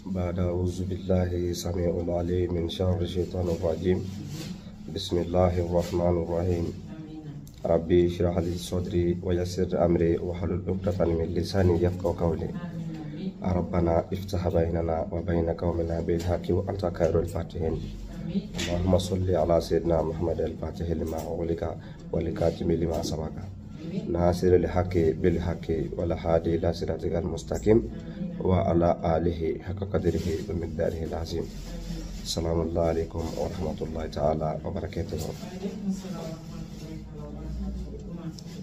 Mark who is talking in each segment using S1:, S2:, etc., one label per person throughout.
S1: بعد أعوذ بالله سميع العليم من شر الشيطان الرجيم. بسم الله الرحمن الرحيم. ربي اشرح لي صدري ويسر أمري واحلل عقدة من لساني يفقهوا قولي. ربنا افتح بيننا وبين قومنا بالحق وأنت خير الفاتحين. اللهم صل على سيدنا محمد الفاتح لما أغلق والكاتم لما سبق ناصر الحق بالحق والهادي إلى صراطك المستقيم وعلى آله حق قدره ومقداره العظيم. السلام الله عليكم ورحمة الله تعالى وبركاته.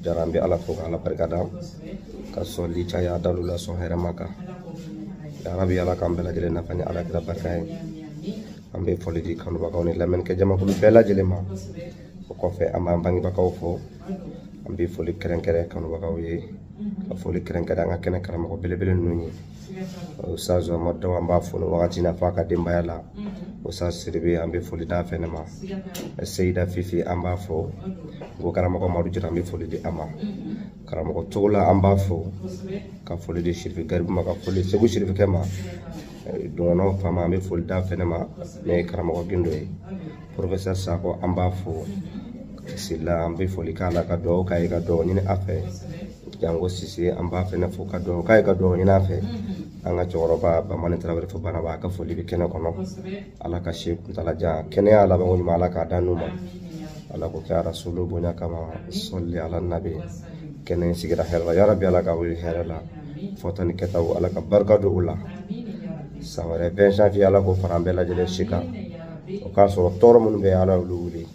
S1: Jaran bi Ala fo k'Ala barika da ka sɔli caya dalu la sɔn hɛrɛ ma kan. Ya Rabi, Ala k'an bɛɛ lajɛlen nafa ni Ala kira barika ye. An bɛ foli di kanubagaw ni lamɛnnikɛ jamakulu bɛɛ lajɛlen ma. O kɔfɛ, an b'an bangebagaw fo. An bɛ foli kɛrɛnkɛrɛn kanubagaw ye, ka foli kɛrɛnkɛrɛn an ka kɛnɛ karamɔgɔ belebele ninnu ye. Ustaz Amadu Daw, an b'a fo nin wagati in na f'a ka denbaya la. Ustaz Sidibe, an bɛ foli d'a fɛnɛ ma. Seyida Fifi, an b'a fo. Ko karamɔgɔ Madu Jara, an bɛ foli di a ma. Karamɔgɔ Togola, an b'a fo. Ka foli di Sirifi Garibu ma, ka foli Segu Sirifikɛ ma. Dɔgɔnɔ faama, an bɛ foli d'a fɛnɛ ma, ne ye karamɔgɔ Gindo ye. Professeur Sako, an b'a fo. Sila, an bɛ foli k'a la ka dugawu k'a ye, ka dugawu ɲini a fɛ. Jango Sise, an b'a fɛnɛ fo ka dugawu k'a ye, ka dugawu ɲini a fɛ. An ka cɛkɔrɔba Bamani Tarawele fo Banaba, a ka foli bɛ kɛnɛ kɔnɔ. Ala ka si kuntala jan, kɛnɛya labanko ɲuman, Ala k'a d'an n'u ma. Ala ko kɛ Rasulu bonya kama, sɔli ala nabi. Kɛnɛ in sigira hɛrɛ la, yarabi Ala ka wuli hɛrɛ la. Fɔta ni kɛtaw, Ala ka barika don u la. San wɛrɛ 20 janvier, Ala k'o fara an bɛɛ lajɛlen si kan. O k'a sɔrɔ tɔɔrɔ minnu bɛ yen, Ala y'olu wuli.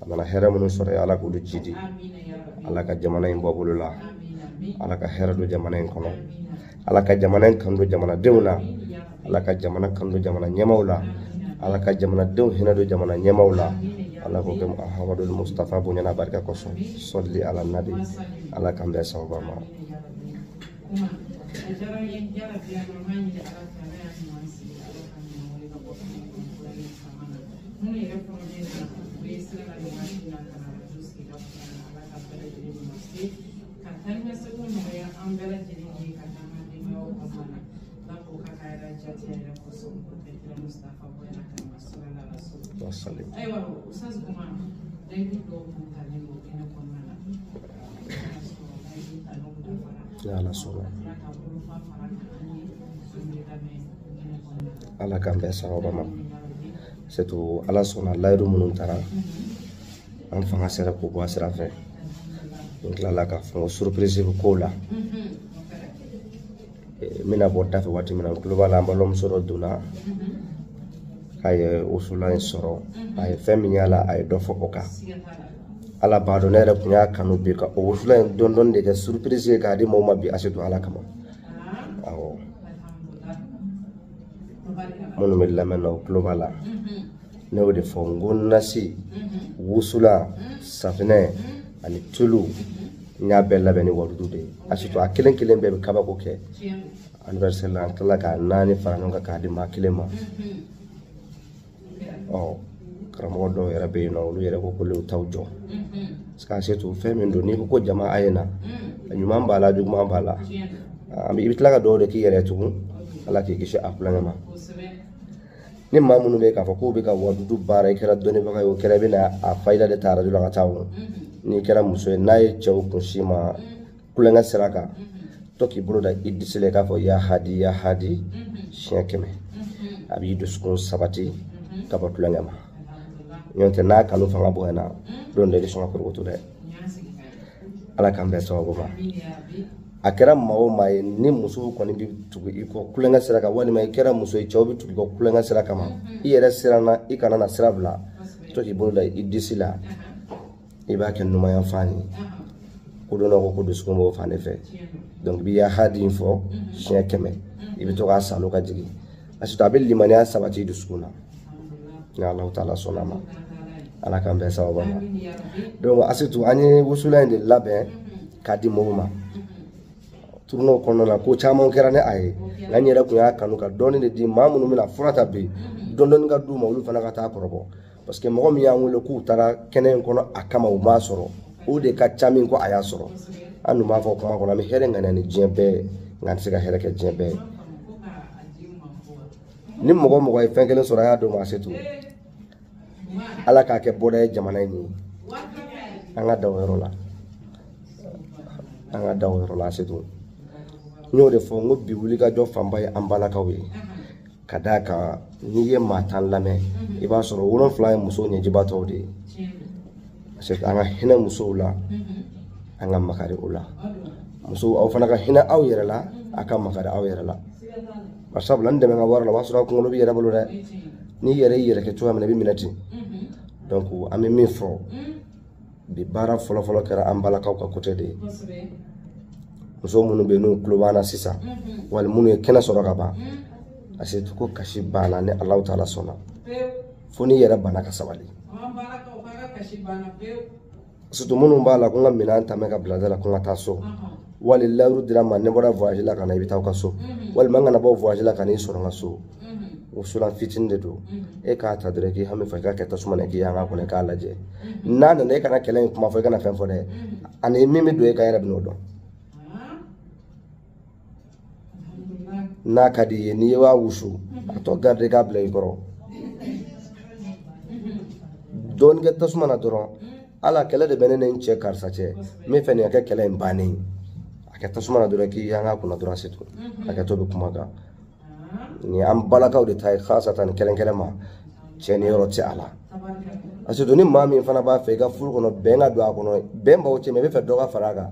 S1: A nana hɛrɛ minnu sɔrɔ yen, Ala k'olu jidi. Ala ka jamana in bɔ bolo la. Ala ka hɛrɛ don jamana in kɔnɔ. Ala ka jamana in kanu don jamanadenw na. Ala ka jamana kanu don jamana ɲɛmaaw la. Ala ka jamanadenw hinɛ don jamana ɲɛmaaw la. Ala k'o kɛ Muhamadu Mustafa bonya n'a barika kosɔn. Sɔli ala nabi. Ala k'an bɛn sababa ma.
S2: A diyara n ye yarabi. An b'a ɲini Ala fɛ, Ala y'a ɲuman sigi, Ala ka ɲuman wɛrɛ ka bɔ kɛnɛ kɔnɔ kulali fanga na. Minnu yɛrɛ kɔnɔden na, u bɛ sira la nin waati in na ka na arajo sigida kɔnɔna na, Ala ka bɛɛ lajɛlen ɲuman se ka taa ni ka segin nɔgɔya an bɛɛ lajɛlen ye ka taa an ka denbayaw kɔnɔna na. Ala k'o k'a ka yɛrɛ jate yɛrɛ kosɔn, o tɛ kira Mustafa bonya na ka na sura la so.
S1: Wasalim.
S2: Ayiwa, Ustaz Kuma, layidu dɔw tun talen don kɛnɛ kɔnɔna na. N'a sɔrɔ layidu talenw dafara.
S1: Ni Ala sɔnna.
S2: Ka tila ka bolofa fara kan an ye, an bɛ lamɛn kɛnɛ kɔnɔna na.
S1: Ala k'an bɛn sababa ma. Surtout, Ala sɔnna, layidu minnu taara, an fanga sera k'o bɔ a sira fɛ. N tilala k'a fɔ ko surprise bɛ kow la. N bɛna bɔ da fɛ waati min na, n tulo b'a la, an balimamuso dɔ donna k'a ye wusulan in sɔrɔ. A ye fɛn min y'a la, a ye dɔ fɔ o kan. Ala b'a dɔn, ne yɛrɛ tun y'a kanu bi ka o wusulan in dɔɔni dɔɔni de kɛ surprise ye k'a di mɔgɔw ma bi Asetu Ala kama. Awɔ, minnu bɛ lamɛn na, o tulo b'a la. Ne y'o de fɔ n ko nasi, wusulan, safinɛ ani tulu, n y'a bɛɛ labɛn ni wadudu de ye. Asetu, a kelen kelen bɛɛ bɛ kabako kɛ. Anniversaire la, an tilala k'a naani fara ɲɔgɔn kan k'a di maa kelen ma. Ɔ, karamɔgɔ dɔw yɛrɛ bɛ yen nɔ, olu yɛrɛ ko k'olu t'aw jɔ. Parce que Asetu, fɛn min don, n'i ko ko jama a ye na, ɲuman b'a la, juguman b'a la. An bɛ i bɛ tila ka dugawu de k'i yɛrɛ ye tugun, Ala k'i kisi a kulonkɛ ma. Ni maa minnu bɛ k'a fɔ k'u bɛ ka wadudu baara, i kɛra dɔnnibaga ye o kɛra, i bɛna a fayida de ta arajo la ka taa o. N'i kɛra muso ye, n'a ye cɛw kunsi ma kulonkɛ sira kan, to k'i bolo da i disi la, i k'a fɔ ya hadi, ya hadi siɲɛ 100, a b'i dusukun sabati ka bɔ kulonkɛ ma. N'o tɛ, n'a kanu fanga bonyana don dɔ, i bɛ sɔn ka korokoto dɛ. Ala k'an bɛn sababu ma. A kɛra maa o maa ye, ni musow kɔni bɛ tugu i kɔ kulonkɛ sira kan, walima i kɛra muso ye, cɛw bɛ tugu i kɔ kulonkɛ sira kama, i yɛrɛ siranna, i kana na sira bila, to k'i bolo da i disi la, i b'a kɛ numanyan fan ye. Ko don dɔ ko dusukun b'o fan de fɛ. Donc i bɛ ya hadi in fɔ siɲɛ 100, i bɛ to k'a salo ka jigin. Parce que a bɛ limaniya sabati i dusukun na, ni Alahu taala sɔnna ma. Ala k'an bɛn sababa ma. Donc Asetu, an ye wusulan in de labɛn k'a di mɔgɔw ma. Tournée kɔnɔna la, ko caman kɛra ne a ye, nka n yɛrɛ tun y'a kanu ka dɔɔni de di maa minnu bɛna fura ta bi, dɔɔni dɔɔni ka d'u ma, olu fana ka taa kɔrɔbɔ. Parce que mɔgɔ min y'an wele k'u taara kɛnɛ in kɔnɔ a kama, u m'a sɔrɔ, o de ka ca min ko a y'a sɔrɔ. An dun b'a fɔ kuma kɔnɔ, an bɛ hɛrɛ ŋaniya ni diɲɛ bɛɛ ye, nka an tɛ se ka hɛrɛ kɛ diɲɛ bɛɛ ye. Ni mɔgɔ o mɔgɔ ye fɛn kelen sɔrɔ a y'a d'o ma Asetu. Ala k'a kɛ bɔda ye jamana in ye. An ka da o yɔrɔ la. An ka da o yɔrɔ la Asetu. N y'o de fɔ n ko bi wulikajɔ fanba ye an balakaw ye. Ka d'a kan n'i ye maa 10 lamɛn i b'a sɔrɔ 7 ye musow ɲɛjibatɔw de ye. Parce que an ka hinɛ musow la, an ka makari o la. Musow aw fana ka hinɛ aw yɛrɛ la, a ka makari aw yɛrɛ la. Bari sabula n dɛmɛ ka wari la o b'a sɔrɔ a kunkolo b'i yɛrɛ bolo dɛ. N'i yɛrɛ y'i yɛrɛ kɛ cogoya min na i bɛ minɛ ten. Donc an bɛ min fɔ bi baara fɔlɔfɔlɔ kɛra an balakaw ka côté de ye. Muso minnu bɛ yen n'u tulo b'an na sisan wali minnu ye kɛnɛ sɔrɔ ka ban Asetu ko kasi banna ni Alahu taala sɔnna. Fo n'i yɛrɛ banna ka sabali. Surtout minnu b'a la ko n ka minɛn ta mɛ ka bila da la ko n ka taa so. Wali layiru dira ma ne bɔra voyage la ka na i bɛ taa aw ka so. Walima n kana bɔ voyage la ka n'i sɔrɔ n ka so. Wusulan fitinin de don. E k'a ta dɔrɔn k'i hami fɔ i k'a kɛ tasuma na k'i yanga kɔnɔ i k'a lajɛ. N'a nana e kana kɛlɛ in kuma fɔ i kana fɛn fɔ dɛ. Ani min bɛ don e kan yɛrɛ bɛn'o dɔn. N'a ka di i ye n'i y'a wusu a tɔ garde k'a bila i kɔrɔ. Dɔɔnin kɛ tasuma na dɔrɔn ala kɛlɛ de bɛ ne ni n cɛ karisa cɛ n bɛ fɛ nin ka kɛ kɛlɛ in bannen ye. A kɛ tasuma na dɔrɔn k'i yanga kunna dɔrɔn c'est tout. Hakɛto bɛ kuma kan. Nin an balakaw de ta ye khasatan ni kɛrɛnkɛrɛn ma cɛ ni yɔrɔ tɛ a la. Asetu ni maa min fana b'a fɛ i ka furu kɔnɔ bɛn ka don a kɔnɔ bɛn b'aw cɛ mɛ i bɛ fɛ dɔ ka fara a kan.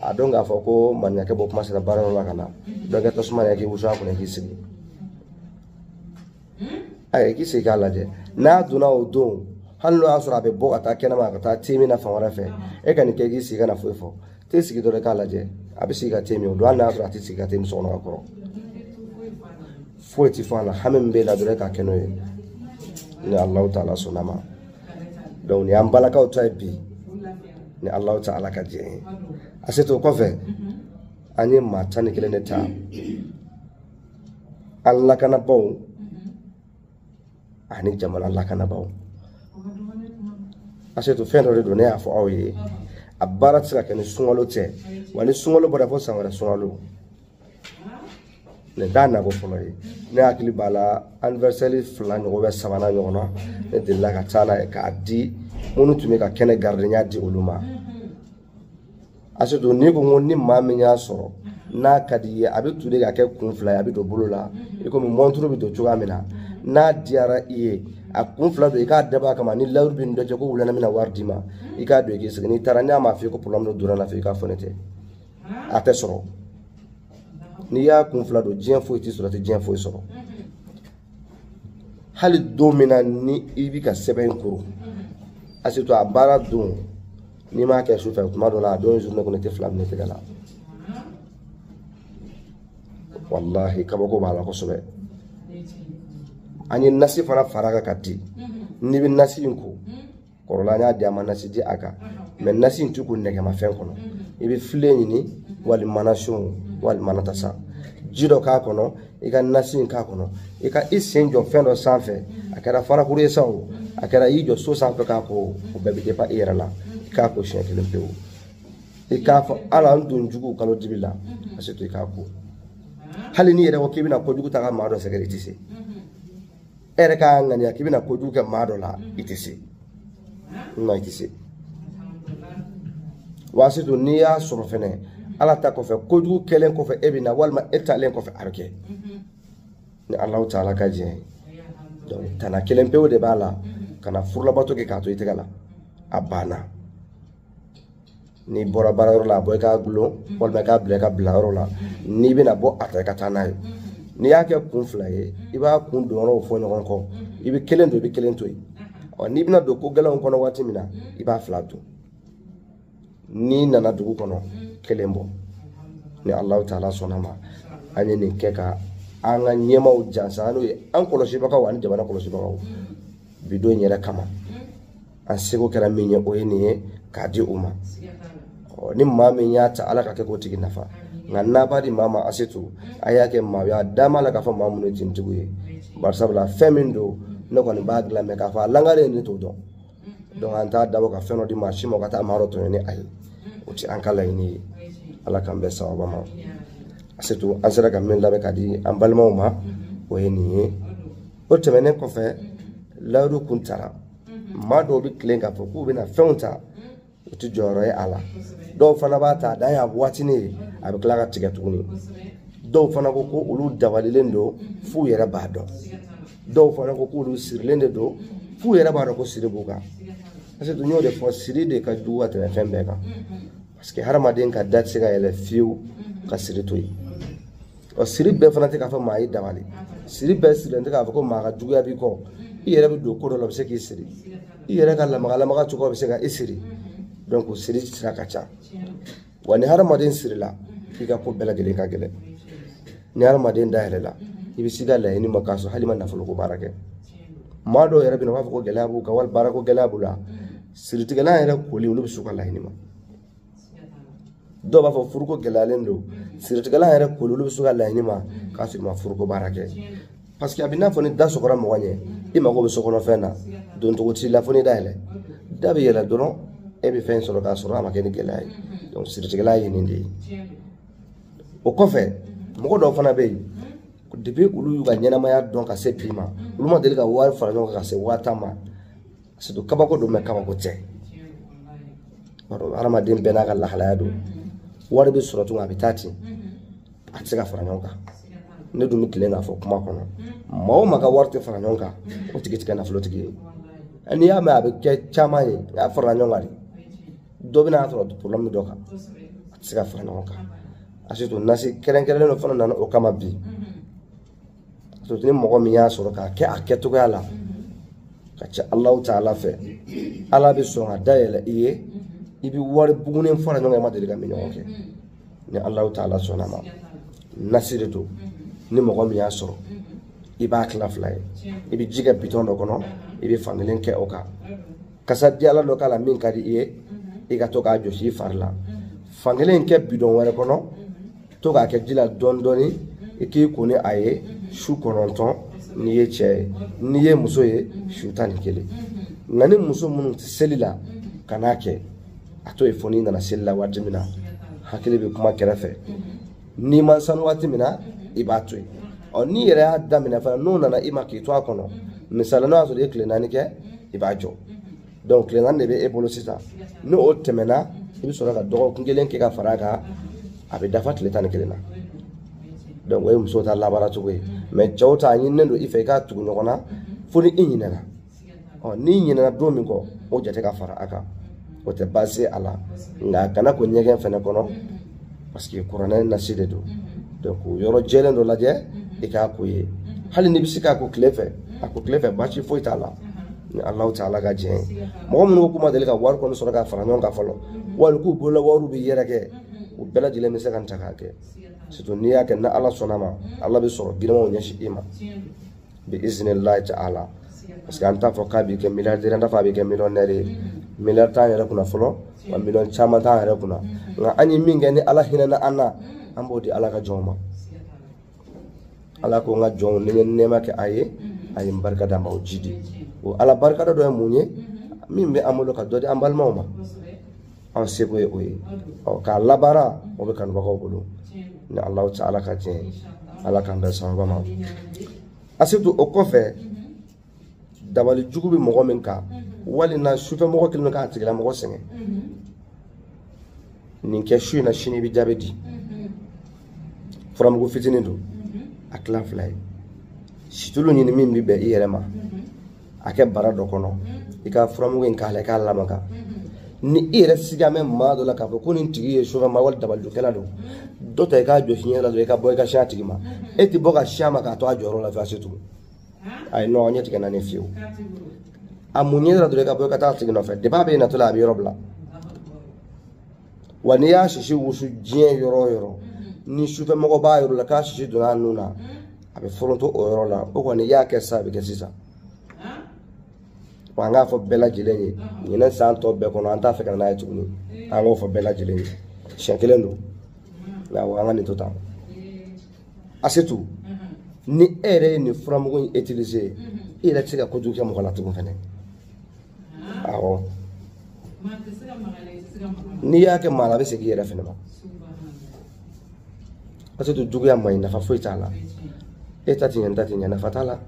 S1: A dɔn k'a fɔ ko maninkakɛ bɔ kuma sera baara yɔrɔ la ka na dɔ kɛ tasuma na k'i wusu a kɔnɔ k'i sigi. Ayi k'i sigi k'a lajɛ n'a donna o don hali n'o y'a sɔrɔ a bɛ bɔ ka taa kɛnɛma ka taa te min na fan wɛrɛ fɛ e ka nin kɛ k'i sigi ka na foyi fɔ t'e sigi dɔrɔn i k'a lajɛ a bɛ sigi ka te min o don hali n'a y'a sɔrɔ a tɛ sigi ka te min so kɔnɔ ka kɔrɔ. Foyi ti fɔ a la hami min b'e la dɔrɔn e k'a kɛ n'o ye ni Alahu taala sɔnna ma. Donc nin y'an balakaw ta ye bi ni Alahu taala ka diɲɛ ye. Asetu o kɔfɛ an ye maa 11 de ta an lakanabaaw ani jamana lakanabaaw. Asetu fɛn dɔ de don ne y'a fɔ aw ye a baara tɛ se ka kɛ ni sunkalo tɛ wa ni sunkalo bɔra fo san wɛrɛ sunkalo. Nin t'a nako fɔlɔ ye. Ne hakili b'a la anniversaire 2 ɲɔgɔn bɛ 3nan ɲɔgɔn na ne delila ka taa n'a ye k'a di minnu tun bɛ ka kɛnɛ garder n y'a di olu ma. Asetu n'i ko ko ni maa min y'a sɔrɔ n'a ka di i ye a bɛ tu de ka kɛ kun 2 ye a bɛ don bolo la i komi montre bɛ don cogoya min na n'a diyara i ye a kun 2 don i k'a dabɔ a kama ni layiru bɛ nin dɔ cɛ ko wula na n bɛna wari d'i ma i k'a don i k'i sigi n'i taara n'a m'a f'i ye ko problème dɔ donna n na fɛ i k'a fɔ ne tɛ a tɛ sɔrɔ. N'i y'a kun 2 don diɲɛ foyi t'i sɔrɔ i tɛ diɲɛ foyi sɔrɔ. Hali don min na ni i bɛ ka sɛbɛn in kuru Asetu a baara don n'i m'a kɛ sufɛ tuma dɔ la a don journée kɔnɔ i tɛ 2 minɛ tɛgɛ la. Walahi kabako b'a la kosɛbɛ. An ye nasi fana fara kan ka di n'i bɛ nasi in ko kɔrɔla an y'a di a ma nasi di a kan mɛ nasi in ti ko nɛgɛmafɛn kɔnɔ i bɛ filen ɲini wali manasun wali manatasa ji dɔ k'a kɔnɔ i ka nasi in k'a kɔnɔ i ka i sen jɔ fɛn dɔ sanfɛ a kɛra farakuru ye sa o a kɛra i jɔ so sanfɛ k'a ko o bɛɛ bɛ dépend i yɛrɛ la i k'a ko siɲɛ 1 pewu i k'a fɔ ala n don jugu kalo dibi la Asetu i k'a ko hali n'i yɛrɛ ko k'i bɛna kojugu ta ka maa dɔ sɛgɛrɛ i tɛ se e yɛrɛ k'a ŋaniya k'i bɛna kojugu kɛ maa dɔ la i tɛ se non i tɛ se. Wa Asetu n'i y'a sɔrɔ fɛnɛ ala ta kɔfɛ kojugu kɛlen kɔfɛ e bɛ na walima e talen kɔfɛ a bɛ kɛ ni Alahu taala ka diɲɛ ye. Donc tana 1 pewu de b'a la ka na furulabato kɛ k'a to i tɛgɛ la a banna. N'i bɔra baarayɔrɔ la a bɔ i k'a gulon walima i k'a bila i ka bilayɔrɔ la n'i bɛna bɔ a ta i ka taa n'a ye. N'i y'a kɛ kun 2 ye i b'a kun don yɔrɔw fɔ ɲɔgɔn kɔ i bɛ 1 don i bɛ 1 to yen. Ɔ n'i bɛna don ko gɛlɛnw kɔnɔ waati min na i b'a 2 don. N'i nana dugu kɔnɔ 1 bɔ ni Alahu taala sɔnna ma. An ye nin kɛ ka an ka ɲɛmaaw jansa n'o ye an kɔlɔsibagaw ani jamana kɔlɔsibagaw bi don in yɛrɛ kama an seko kɛra min ye o ye nin ye k'a di u ma. Ɔ ni maa min y'a ta ala ka kɛ k'o tigi nafa nka n'a b'a di maa ma Asetu a y'a kɛ maa ye a da m'a la k'a fɔ maa minnu ye tintigiw ye bari sabula fɛn min don ne kɔni b'a dilan mɛ k'a fɔ a langalen ne t'o dɔn. Donc an t'a dabɔ ka fɛn dɔ di maa si ma ka taa maa dɔ tɔɲɔ ni a ye o tɛ an ka laɲini ye. Ala k'an bɛn sababa ma. Asetu an sera ka min labɛn ka di an balimaw ma O ye nin ye. O tɛmɛnen kɔfɛ, layidu kun tara, maa dɔw bɛ tilen k'a fɔ k'u bɛna fɛnw ta, u tɛ jɔyɔrɔ ye a la. Dɔw fana b'a ta, a dan y'a waatinin ye, a bɛ tila ka tigɛ tuguni. Dɔw fana ko ko olu dabalilen don f'u yɛrɛ b'a dɔn. Dɔw fana ko k'olu sirilen de don f'u yɛrɛ b'a dɔn ko siri b'u kan. Parce que n y'o de fɔ, siri de ka jugu ka tɛmɛ fɛn bɛɛ kan. Parce que hadamaden ka da tɛ se ka yɛlɛ fiyewu ka siri to yen. Ɔ, siri bɛɛ fana tɛ k'a fɔ maa y'i dabali. Siri bɛɛ sirilen tɛ k'a fɔ ko maa ka juguya b'i kɔ. I yɛrɛ bɛ don ko dɔ la, o bɛ se k'i siri. I yɛrɛ ka lamaga lamaga cogoya bɛ se ka i siri. Donc siri sira ka ca. Wa ni hadamaden sirila, i ka ko bɛɛ lajɛlen ka gɛlɛn. Ni hadamaden dayɛlɛla, i bɛ s'i ka laɲini ma k'a sɔrɔ hali ma nafoloko baara kɛ. Maa dɔw yɛrɛ bɛ na, u b'a fɔ ko gɛlɛya b'u kan wali baarako gɛlɛya b'u la. Siritigɛla yɛrɛ koli, olu bɛ s'u ka laɲini ma. Dɔw b'a fɔ furuko gɛlɛyalen don. Siritigɛla yɛrɛ koli, olu bɛ s'u ka laɲini ma k'a sɔrɔ i ma furuko baara kɛ. Parce que a bɛ n'a fɔ ni da sɔgɔra mɔgɔ ɲɛ, i mago bɛ sokɔnɔfɛn na, doncogo t'i la fo n'i da yɛlɛ. Da bɛ yɛlɛ dɔrɔn, e bɛ fɛn sɔrɔ k'a sɔrɔ a ma kɛ ni gɛlɛya ye. Donc siritigɛla ye nin de ye. O kɔfɛ, mɔgɔ dɔw fana bɛ yen, depuis olu y'u ka ɲɛnamaya dɔn ka se bi ma, olu ma deli ka wari fara ɲɔgɔn kan ka se 10,000 ma. Surtout kabako don, mɛ kabako tɛ. Hadamaden bɛɛ n'a ka lahalaya don. Wari bɛ sɔrɔ cogo min, a bɛ taa ten, a tɛ se ka fara ɲɔgɔn kan. Ne dun bɛ tilen k'a fɔ kuma kɔnɔ, maa o maa ka wari tɛ fara ɲɔgɔn kan, o tigi tɛ kɛ nafolotigi ye. N'i y'a mɛn a bɛ kɛ caman ye, n'a farala ɲɔgɔn kan de, dɔ bɛ n'a sɔrɔ problème dɔ kan, a tɛ se ka fara ɲɔgɔn kan. A surtout nasi kɛrɛnkɛrɛnnen dɔ fana nana o kama bi. Surtout ni mɔgɔ min y'a sɔrɔ k'a kɛ a kɛcogoya la, ka ca Alahu taala fɛ, Ala bɛ sɔn ka dayɛlɛ i ye, i bɛ wari bugunen fara ɲɔgɔn kan, i ma deli ka min ɲɔgɔn kɛ. Ni Alahu taala sɔnna ma, nasi de don. Ni mɔgɔ min y'a sɔrɔ, i b'a tila fila ye. I bɛ ji kɛ bitɔn dɔ kɔnɔ, i bɛ fankelen kɛ o kan. Kasadiyalan dɔ k'a la min ka di i ye, i ka to k'a jɔsi i fari la. Fankelen kɛ bidɔn wɛrɛ kɔnɔ, to k'a kɛ ji la dɔɔni dɔɔni, i k'i ko ni a ye su 9 n'i ye cɛ ye, n'i ye muso ye su 11. Nka ni muso minnu tɛ seli la, kan'a kɛ. A to yen fo n'i nana seli la waati min na, hakili bɛ kuma kɛrɛfɛ. N'i ma sanu waati min na, i b'a to yen. Ɔ, n'i yɛrɛ y'a daminɛ fana, n'o nana i ma k'i to a kɔnɔ, misali n'o y'a sɔrɔ i ye tile 4 kɛ, i b'a jɔ. Donc tile 4 de bɛ e bolo sisan. Ni o tɛmɛna, i bɛ sɔrɔ ka dɔgɔkun kelen kɛ ka fara a kan, a bɛ dafa tile 11 na. Donc o ye musow ta labaara cogo ye. Mais cɛw ta, a ɲininen don i fɛ i k'a tugu ɲɔgɔn na fo ni i ɲinɛna. Ɔ, n'i ɲinɛna don min kɔ, o jate ka fara a kan. O tɛ baasi ye a la. Nka kana ko ɲɛgɛn fɛnɛ kɔnɔ, parce que kuranɛ nasi de don. Donc yɔrɔ jɛlen dɔ lajɛ, i k'a ko ye. Hali n'i bɛ se k'a ko tile fɛ, a ko tile fɛ baasi foyi t'a la. Ni Alahu taala ka jɛn ye. Mɔgɔ minnu ko k'u ma deli ka wari kɔni sɔrɔ k'a fara ɲɔgɔn kan fɔlɔ, wali k'u bolola wariw bɛ yɛrɛkɛ, u bɛɛ lajɛlen bɛ se ka nin ta k'a kɛ. Surtout n'i y'a kɛ ni Ala sɔnna ma, Ala bɛ sɔrɔ girinmanw ɲɛsin i ma. Bi iznillahi ta'ala. Parce que an t'a fɔ k'a b'i kɛ milliardaire, an t'a fɔ a b'i kɛ millionnaire ye. Milliard t'an yɛrɛ kunna fɔlɔ, wa million caman t'an yɛrɛ kunna. Nka an ye min kɛ ni Ala hinɛna an na, an b'o di Ala ka jɔnw ma. Ala ko n ka jɔnw, ni n ye nɛɛma kɛ a ye, a ye n barika da, n b'aw ji di. O Ala barikada dɔ ye mun ye? Min bɛ an bolo ka dɔ di an balimaw ma. An seko ye o ye. Ɔ, k'a labaara, o bɛ kanubagaw bolo. Ni Alahu taala ka diɲɛ ye, Ala k'an bɛn sababa ma. Asetu, o kɔfɛ, dabali jugu bɛ mɔgɔ min kan, wali na sufɛ mɔgɔ kelen k'a tigilamɔgɔ sɛgɛn. Nin kɛ su in na, sini i bɛ jaabi di. Furamugu fitinin don, a tila fila ye. Situlu ɲini min bɛ bɛn i yɛrɛ ma, a kɛ bara dɔ kɔnɔ, i ka furamugu in k'a la, i k'a lamaga. Ni i yɛrɛ siga mɛn maa dɔ la k'a fɔ ko nin tigi ye sufɛ maa wali dabalijukɛla don, dɔ ta i k'a jɔsi ɲɛ la dɔrɔn, i ka bɔ i ka si a tigi ma. E tɛ bɔ ka si a ma k'a to a jɔyɔrɔ la fiyewu tugun. Ayi, non, ɲɛ tigɛ naani fiyewu. A mun ɲɛ la dɔrɔn, i ka bɔ i ka taa a tigi nɔfɛ. Depuis a bɛ natɔ la, a bɛ yɔrɔ bila. Wa n'i y'a sisi wusu diɲɛ yɔrɔ o yɔrɔ, ni sufɛ mɔgɔ b'a yɔrɔ la k'a sisi donna a nun na, a bɛ foronto o yɔrɔ la. O kɔni i y'a kɛ sisan, a bɛ kɛ sisan. Wa an k'a fɔ bɛɛ lajɛlen ye, ɲinɛ san tɔ bɛɛ kɔnɔ, an t'a fɛ ka na n'a ye tuguni. An k'o fɔ bɛɛ lajɛlen ye, siɲɛ kelen don. Nka wa an ka nin to tan. Asetu, ni e yɛrɛ ye nin furamugu in utiliser, i yɛrɛ tɛ se ka kojugu kɛ mɔgɔ la tugun fɛnɛ. Awɔ. N'i y'a kɛ maa la, a bɛ segin i yɛrɛ fɛnɛ ma. Asetu, juguya man ɲi, nafa foyi t'a la. E ta ti ɲɛ, n ta ti ɲɛ, nafa t'a la.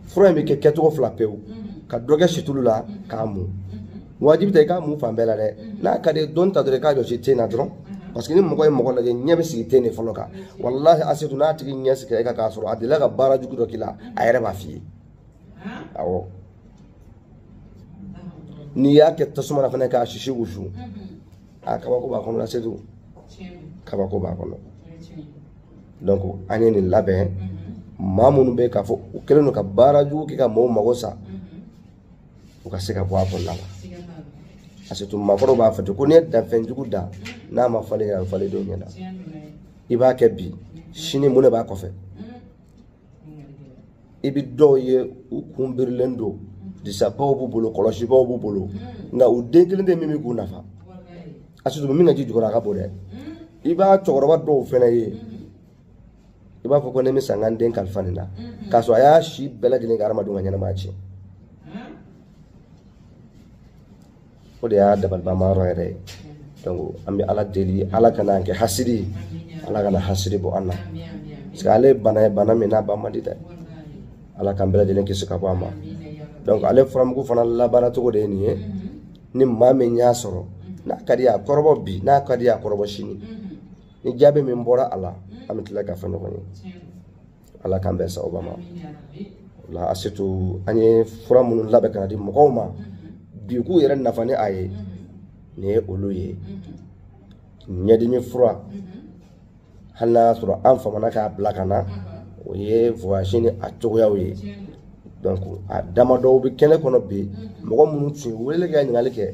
S1: Fura in bɛ kɛ kɛcogo fila pewu, ka dɔ kɛ situlu la k'a mun. Wajibi tɛ i k'a mun fan bɛɛ la dɛ. N'a ka di ye dɔɔni ta dɔrɔn i k'a jɔsi ten na dɔrɔn. Parce que ni mɔgɔ ye mɔgɔ lajɛ, ɲɛ bɛ sigi ten de fɔlɔ kan. Walahi Asetu, n'a tigi ɲɛ sigira e kan k'a sɔrɔ a delila ka baara jugu dɔ k'i la, a yɛrɛ b'a f'i ye. Awɔ. N'i y'a kɛ tasuma na fana k'a sisi wusu, a kabako b'a kɔnɔ Asetu. Kabako b'a kɔnɔ. Donc an ye nin labɛn. Maa minnu bɛ k'a fɔ u kɛlen don ka baara jugu kɛ ka mɔgɔw mago sa, u ka se ka bɔ a kɔnɔna la. Asetu, maakɔrɔw b'a fɔ ten ko n'i ye danfɛn jugu da, n'a ma falen a bɛ falen don ɲɛna. I b'a kɛ bi, sini mun de b'a kɔfɛ? I bɛ dɔw ye u kun birilen don, disabaw b'u bolo, kɔlɔsibaw b'u bolo, nka u den kelen tɛ min bɛ k'u nafa. Asetu, min ka ji jukɔrɔ a ka bon dɛ. I b'a cɛkɔrɔba dɔw fana ye, i b'a fɔ ko ne bɛ san ka n den kalifa nin na, k'a sɔrɔ a y'a si bɛɛ lajɛlen kɛ hadamadenw ka ɲɛnamaya tiɲɛ. O de y'a dabalibanma yɔrɔ yɛrɛ ye. Donc an bɛ Ala deli, Ala kana an kɛ hasidi ye, Ala kana hasidi bɔ an na. Parce que ale bana ye bana min n'a ban man di dɛ. Ala k'an bɛɛ lajɛlen kisi ka bɔ a ma. Donc ale furamugu fana labaara cogo de ye nin ye. Ni maa min y'a sɔrɔ, n'a ka di ye a kɔrɔbɔ bi, n'a ka di ye a kɔrɔbɔ sini. Ni jaabi min bɔra a la, an bɛ tila k'a fɔ ɲɔgɔn ye. Ala k'an bɛn sababa ma. O la Asetu, an ye fura minnu labɛn ka na di mɔgɔw ma bi k'u yɛrɛ nafa ni a ye, nin ye olu ye. Ɲɛdimi fura, hali n'a y'a sɔrɔ an famana k'a bila ka na, o ye voyage ni a cogoyaw ye. Donc a damadɔw bɛ kɛnɛ kɔnɔ bi, mɔgɔ minnu tun ye weleli kɛ ɲininkali kɛ,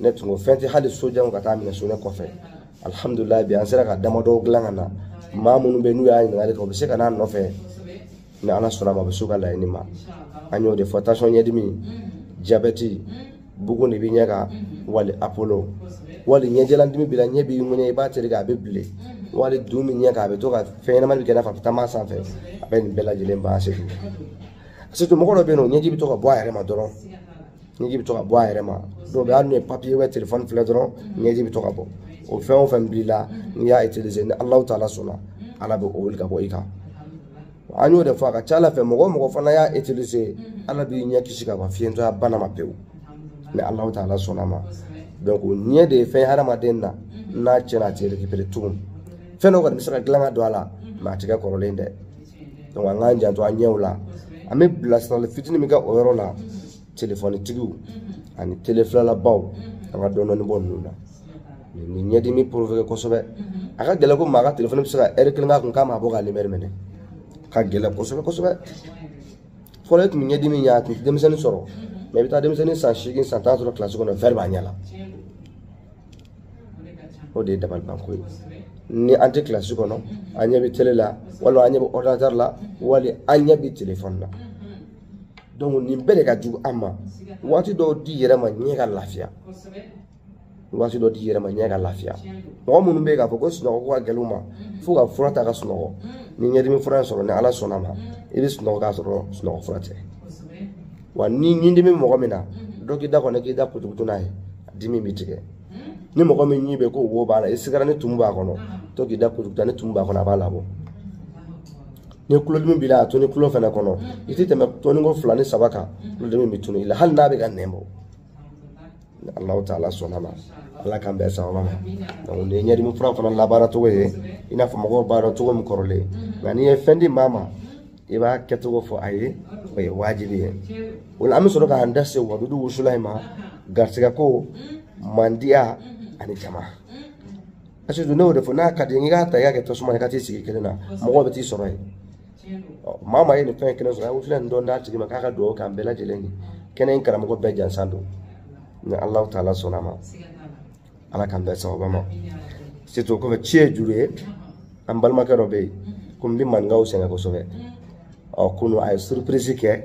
S1: ne tun ko fɛn tɛ hali sojanw ka taa minɛ so ne kɔfɛ. Alhamdulilayi, bi an sera ka damadɔw dilan ka na. Maa minnu bɛ n'u y'a ɲininkali kɛ, u bɛ se ka n'a nɔfɛ. Ni Ala sɔnna a ma, a bɛ s'u ka laɲini ma. An y'o de fɔ, tension ɲɛdimi, diabète, bugun de bɛ ɲɛ kan, wali apollo, wali ɲɛjalandimi b'i la, ɲɛ b'i ŋɛɲɛ, i b'a tereke a bɛ bilen, wali dun bɛ ɲɛ kan, a bɛ to ka fɛn ɲɛnama bɛ kɛ i n'a fɔ a bɛ taama sanfɛ, a bɛ nin bɛɛ lajɛlen ban Asetu. Asetu, mɔgɔ dɔ bɛ yen nɔ, ɲɛji bɛ to ka bɔ a yɛrɛ ma dɔrɔn, ɲɛji bɛ to ka bɔ a yɛrɛ ma. Dɔw bɛ hali n'u ye papiye wɛ telefɔni filɛ dɔrɔn, ɲɛji bɛ to ka bɔ. O fɛn o fɛn b'i la, n'i y'a utiliser, ni Alahu taala sɔnna, Ala bɛ o wuli ka bɔ i kan. An y'o de fɔ, a ka ca Ala fɛ, mɔgɔ o mɔgɔ fana y'a utiliser, Ala b'i ɲɛ kisi ka bɔ fiyentɔya bana ma pewu, ni Alahu taala sɔnna ma. Donc ɲɛ de ye fɛn ye hadamaden na, n'a tiɲɛna a tɛ récupérer tugun. Fɛn dɔ kɔni bɛ se ka dilan ka don a la, mais a tɛ kɛ kɔrɔlen dɛ. Donc an k'an janto an ɲɛw la. An bɛ bilasirali fitinin min kɛ o yɔrɔ la, telefɔnitigiw ani tele filalabaw, an ka dɔɔnin dɔɔnin bɔ ninnu na. Nin ɲɛdimi provoqué kosɛbɛ. A ka gɛlɛn ko maa ka telefɔni bɛ se ka ɛri kelen k'a kun k'a ma bɔ ka lumière minɛ. Ka gɛlɛn kosɛbɛ kosɛbɛ. Fɔlɔ e tun bɛ ɲɛdimi ɲɛ, a tun tɛ denmisɛnnin sɔrɔ. Mais i bɛ taa denmisɛnnin san 8 san 10 sɔrɔ kilasi kɔnɔ, verre b'a ɲɛ la. O de ye dabalibanko ye. Ni an tɛ kilasi kɔnɔ, an ɲɛ bɛ télé la, walima an ɲɛ bɛ ordinateur la, wali an ɲɛ bɛ téléphone na. Donc nin bɛɛ de ka jugu an ma. Waati dɔw di yɛrɛ ma ɲɛ ka lafiya. Waati dɔ di yɛrɛ ma ɲɛ ka lafiya. Mɔgɔ minnu bɛ yen k'a fɔ ko sunɔgɔ ko ka gɛlɛn u ma, f'u ka fura ta ka sunɔgɔ. Ni ɲɛdimi fura in sɔrɔ, ni Ala sɔnna ma, i bɛ sunɔgɔ k'a sɔrɔ sunɔgɔ fura tɛ. Wa ni ɲindimi bɛ mɔgɔ min na, dɔ k'i da kɔnɔ k'i da kutukutu n'a ye, dimi b'i tigɛ. Ni mɔgɔ min ɲin bɛ ko wo b'a la, i sigara ni tumu b'a kɔnɔ, to k'i da kutukutu ni tumu b'a kɔnɔ, a b'a labɔ. Ni tulodimi b'i la, a to ni tulo fana kɔnɔ, i tɛ tɛmɛ tɔniko 2 ni 3 kan, tulodimi bɛ tunu i la, hali n'a bɛ ka nɛn bɔ. Ni Alahu taala sɔnna ma, Ala k'an bɛn sababa ma. Donc nin ye ɲɛdimi fura fana labaara cogo ye, i n'a fɔ mɔgɔw b'a dɔn cogo min kɔrɔlen. Nka n'i ye fɛn di maa ma, i b'a kɛcogo fɔ a ye, o ye wajibi ye. O la an bɛ sɔrɔ k'an da se wadudu wusula in ma, garisɛgɛ ko, mandiya ani jama. Parce que ne y'o de fɔ, n'a ka di ye, n'i k'a ta i k'a kɛ tasuma ye, i ka t'i sigi kelen na, mɔgɔw bɛ t'i sɔrɔ yen. Maa maa ye nin fɛn kelen sɔrɔ, a ye wusulan nin dɔn d'a tigi ma k'a ka dugawu k'an bɛɛ lajɛlen ye. Kɛnɛ in karamɔgɔ bɛɛ jansan don. Ni Alahu taala sɔnna ma, Ala k'an bɛn sababa ma. Surtout kɔfɛ ci ye juru ye, an balimakɛ dɔ bɛ yen, komi n bɛ maninkaw sɛgɛn kosɛbɛ. Ɔ kunun a ye surprise kɛ,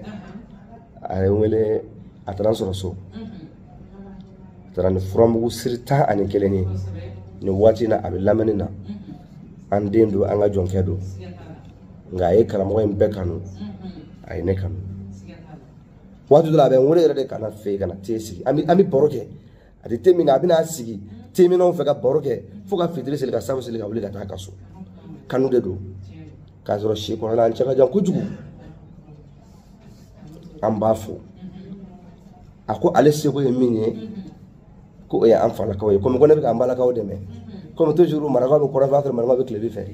S1: a ye n wele, a taara n sɔrɔ so. A taara ni furamugu siri 11 ye. Nin waati in na a bɛ lamɛnni na. An den don, an ka jɔnkɛ don. Nka a ye karamɔgɔ in bɛɛ kanu, a ye ne kanu. Waati dɔ la a bɛ n wele yɛrɛ de ka na fɛ yen, ka na te sigi. An bɛ baro kɛ. A tɛ te min kɛ, a bɛna sigi te minɛnw fɛ ka baro kɛ fo ka fitiri seli, ka safu seli, ka wuli ka taa ka so. Kanu de don. K'a sɔrɔ si kɔnɔna an cɛ ka jan kojugu. An b'a fo. A ko ale seko ye min ye ko o ye an falakaw ye. Komi ko ne bɛ k'an balakaw dɛmɛ. Komi toujours marakaw bɛ kɔrɔn fɛ, a sɔrɔ marakaw bɛ tilebi fɛ.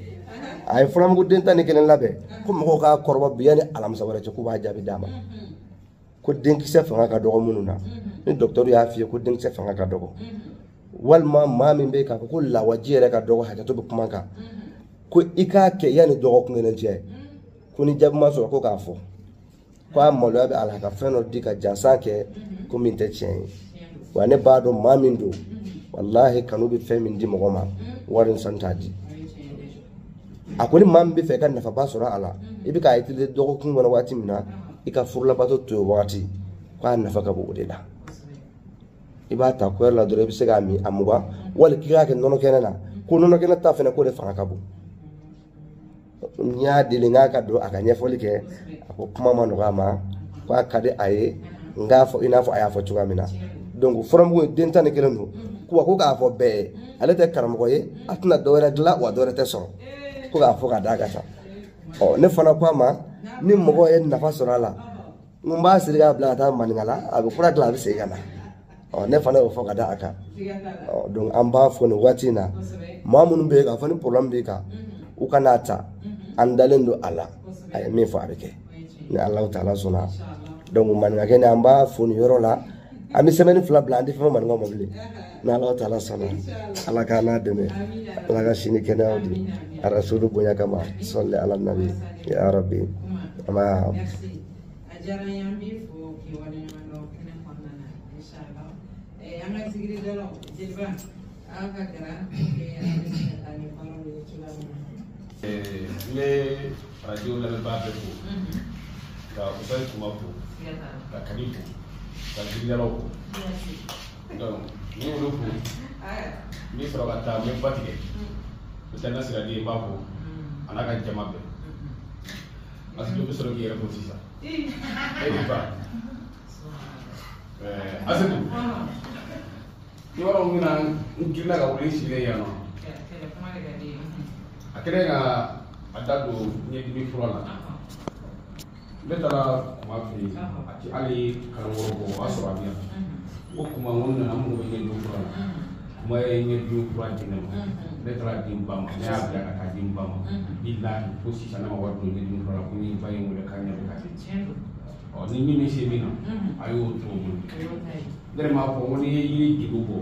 S1: A ye furamugu den 11 labɛn ko mɔgɔw k'a kɔrɔbɔ bi yanni alamisa wɛrɛ cɛ k'u b'a jaabi d'a ma. Ko denkisɛ fanga ka dɔgɔ minnu na. Ni docteur y'a f'i ye ko denkisɛ fanga ka dɔgɔ. Walima maa min bɛ yen k'a fɔ ko lawaji yɛrɛ ka dɔgɔ hakɛto bɛ kuma kan. Ko i k'a kɛ yanni dɔgɔkun kelen cɛ. Ko ni jaabi ma sɔrɔ ko k'a fɔ. Ko a maloya bɛ a la ka fɛn dɔ di ka jansan kɛ ko min tɛ tiɲɛ ye. Wa ne b'a dɔn maa min don, walahi kanu bɛ fɛn min di mɔgɔ ma, wari ni sanu t'a di. A ko ni maa min bɛ fɛ i ka nafaba sɔrɔ a la, i bɛ k'a utiliser dɔgɔkun kɔnɔ waati min na, i ka furulabato to yen wagati, k'a nafa ka bon o de la. I b'a ta kɔɛri la dɔrɔn i bɛ se k'a min a 20, wali k'i k'a kɛ nɔnɔ kɛnɛ na, ko nɔnɔ kɛnɛ ta fɛnɛ k'o de fanga ka bon. N y'a deli n k'a ka don a ka ɲɛfɔli kɛ, a ko kuma ma nɔgɔ a ma, k'a ka di a ye, n k'a fɔ i n'a fɔ a y'a fɔ cogoya min na. Donc furamugu in den 11 don, ko wa ko k'a fɔ bɛɛ ye, ale tɛ karamɔgɔ ye, a tɛna dɔ wɛrɛ dilan wa dɔ wɛrɛ tɛ sɔrɔ, ko k'a fɔ ka d'a kan tan. Ɔ ne fana ko a ma, ni mɔgɔ ye nafa sɔrɔ a la, n b'a siri k'a bila ka taa Maninkala, a bɛ fura dilan a bɛ segin ka na. Ɔ ne fana y'o fɔ ka d'a kan. Ɔ donc an b'a fɔ nin waati in na, maa minnu bɛ yen k'a fɔ ni problème b'i kan, u kan'a ta, an dalen don a la, a ye min fɔ a bɛ kɛ. Ni Alahu taala sɔnna. Donc maninkakɛ ni an b'a fo nin yɔrɔ la, an bɛ semaine 2 bila an tɛ fɛn fɔ maninkaw ma bilen. Ni Alahu taala sɔnna, Ala k'an n'a dɛmɛ, Ala ka sini kɛnɛyaw di, Arasulu bonya kama, sɔli ala nabi, ya Rabbi. Ama.
S2: A diyara n ye, an b'i fo k'i waleɲuman dɔn kɛnɛ kɔnɔna na, inshallah. An ka zikiridalaw, jeliba, aw ka gara an bɛ se ka taa ni baaraw ye cogoya min na.
S3: N bɛ radio lamɛnbaa bɛɛ fo, ka Usayi Kuma fo, ka Kadi fo, ka zikiridalaw fo. Donc ni y'olu fo, n bɛ sɔrɔ ka taa n bɛ ba tigɛ, n bɛ taa n ka siraden n b'a fo, a n'a ka jama bɛɛ. Parce que bɛ sɔrɔ k'i yɛrɛ fo sisan. E bɛ ba. Asetu, i b'a dɔn n bɛna n girinna ka wuli n sigilen yan nɔ. A kɛlen ka a da don ɲɛdimi fura la. Ne taara Kuma fɛ yen, a ti hali kalo 6 bɔ, o y'a sɔrɔ a bɛ yan. N ko Kuma, n ko n nana n mago bɛ ɲɛdimi fura la. Kuma ye ɲɛdimi fura di ne ma. Ne taara di n ba ma, ne y'a bila ka taa di n ba ma. Bilahi fo sisan ne ma wari don ɲɛdimi fura la, ko ni ba ye n wele k'a ɲɛ bɛ ka di. Ɔ ni min bɛ se min na, a y'o to o bolo. Ne yɛrɛ m'a fɔ ko n'i ye yiri juru bɔ,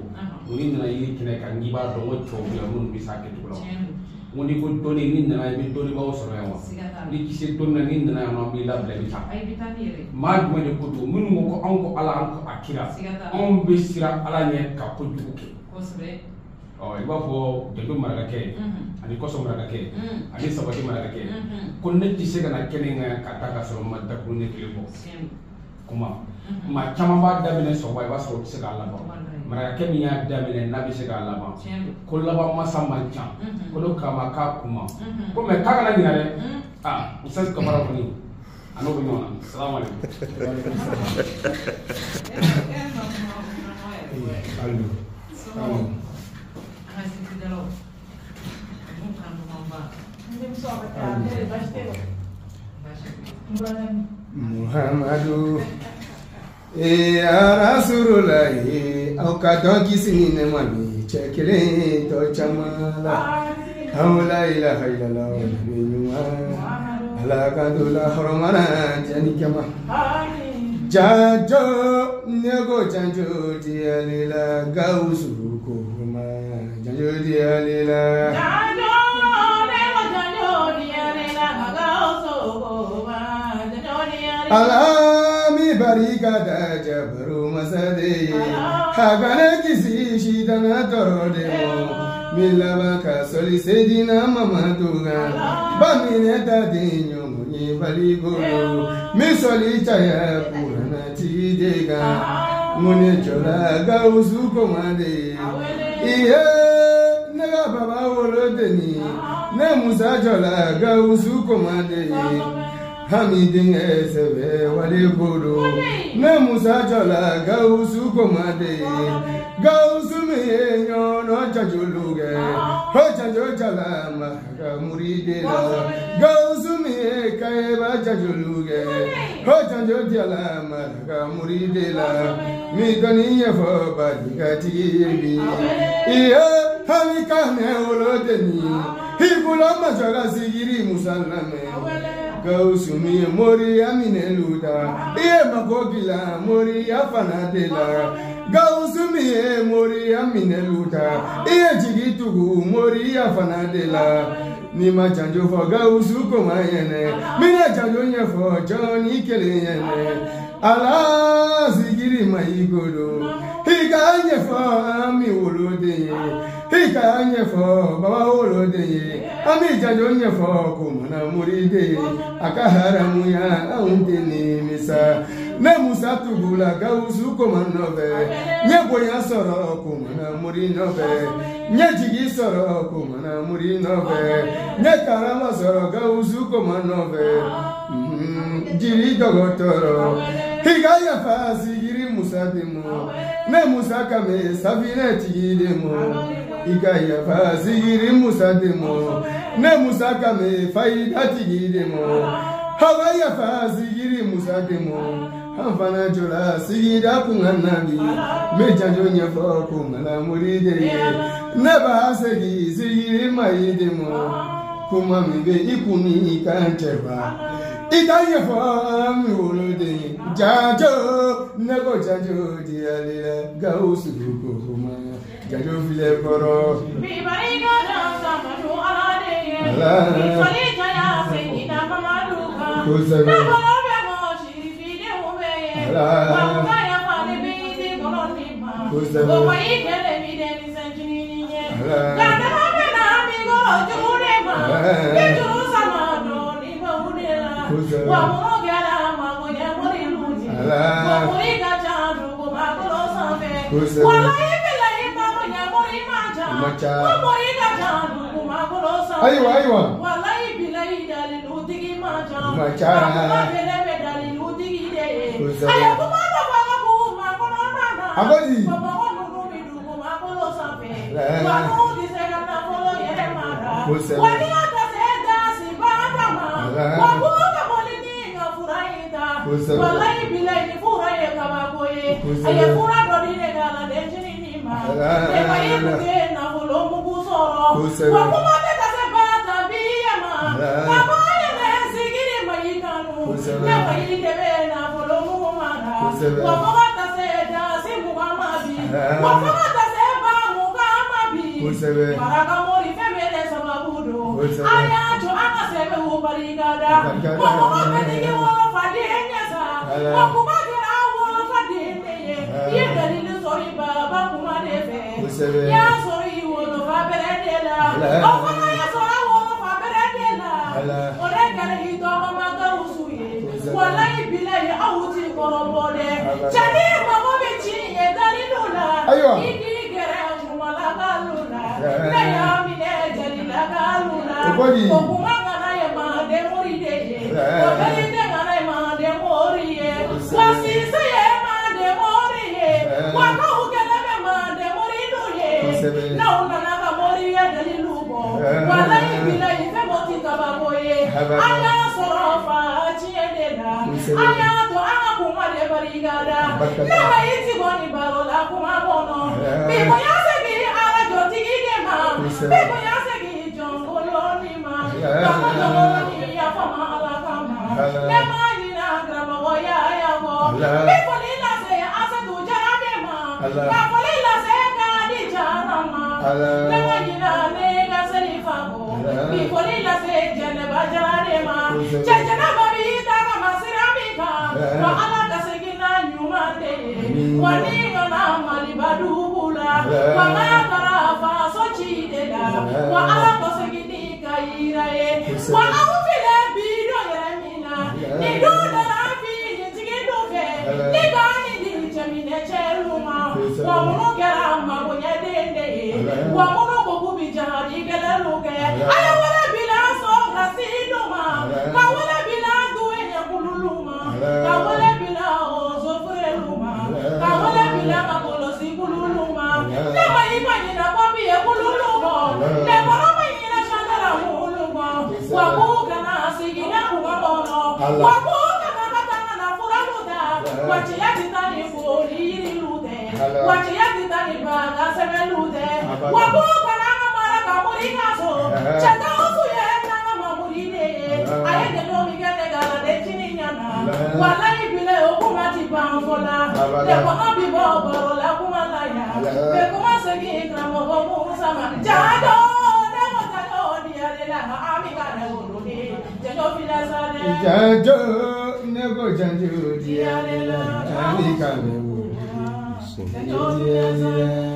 S3: ko n'i nana yiri kɛnɛ kan k'i b'a dɔn ko cɛw bɛ yan minnu bɛ s'a kɛcogo la. N ko n'i ko dɔnni, n'i nana i bɛ dɔnnibaaw sɔrɔ yan wa? N'i ti se dɔnni na, n'i nana yan nɔ an b'i labila i bɛ taa. Maa jumɛn de ko don? Minnu ko ko anw ko Ala, an ko a kira, anw bɛ siran Ala ɲɛ ka kojugu kɛ. Ɔ i b'a fɔ Jando marakakɛ ani Kɔsɔ marakakɛ ani Sabati marakakɛ ko ne tɛ se ka na kɛnɛ kan ka taa ka sɔrɔ n ma dakuru ne kelen bɔ. Kuma maa caman b'a daminɛ sɔgɔma, i b'a sɔrɔ u tɛ se k'a laban. Marakakɛ min y'a daminɛ n'a bɛ se k'a laban, ko laban masa man ca, ko n'o kama k'a kuma ko mɛ k'a kana ɲinɛ dɛ. Aa Usayi Kamara kɔni a n'o bɛ ɲɔgɔn na. Salamu aleykum.
S4: Muhammadu ya Rasulullahi, aw ka dɔn kisi ni nɛɛma ni cɛ kelen tɔ caman la. Aw la ilaha illallah nabi ɲuman, Ala ka don la hɔrɔnmana jɛni kama. Janjo ne ko janjo diyali la Gawusu ko ma janjo diyali la.
S2: Janjo ne ko janjo diyali la Gawusu ko ma janjo diyali la.
S4: Ala mi barika da jabaru masade ye, a kana kisi sitana tɔɔrɔ de ma. Mi laban ka sɔli Seydina Mamadu kan, ba minɛ ta den ɲɔgɔn ye baliko mi sɔli caya kuranna tigi de kan. Mun ne jɔla Gawusu Koma de ye, iye ne ka baba wolodenni, ne Musa jɔla Gawusu Koma de ye. Hami denkɛ sɛbɛ wale ko don, ne Musa jɔla Gawusu Koma de ye. Gawusu min ye ɲɔnɔ jajolu kɛ, o jajo jala ma ka muride la. Gawusu kaiba jajuluge ho janjo diala maraka muridela mi doni yefo barika tigi iya hami kame wolodeni hibula majaga sigiri musalame Gausu mi mori amine luda iye makogila mori afanadela Gausu mi mori amine luda iye jigitugu mori afanadela ni ma janjo fo Gausu koma yene mina janjo nye fo Johnny kele yene ala sigiri maigolo hika nye fo ami wolode hika nye fo baba wolode ami janjo nye fo kumana muride akaharamu ya aunte misa ne musa tugula Gausu koma nove nye boya soro kumana muri nove nye jigi soro kumana muri nove nye karama soro Gausu koma nove jiri dogotoro hika ya fa sigiri musa demo ne musa kame safine tigi demo hika ya fa sigiri musa demo ne musa kame faida tigi demo hawa ya fa sigiri musa demo Hafana jola sigida kunganabi me janjo nyefo kumana muride ne ba segi sigiri maidemo kuma mi be ikuni kancheba ita nyefo mi wolode janjo nego janjo dialila Gausu kuma janjo file koro
S2: mi bariga da samanu alade mi fali jaya seyina mamaduka
S4: Aywa aywa Abadi
S2: Wa Wa ko kana ka taa na furalu ta. Wa cɛya ti taa ni foli yirilu tɛ. Wa cɛya ti taa ni baga sɛbɛnlu tɛ. Wa ko kana ka mara ka mori ka so. Cɛ t'anw su ye n'an ka mamuri de ye. A ye dɛmɛ min kɛ ne ka la de cini ɲana. Walayi bile o kuma ti ban fɔ la. Ne kɔnɔ bi bɔ baro la kuma la yan. Ne kuma segin karamɔgɔ Musa ma. Janjo ne ko janjo diyale la an bi ka ne wolo de. Janjo filɛ sa dɛ.
S4: Janjo ne ko janjo diyale la an bi ka ne wolo de.
S2: Janjo filɛ sa dɛ.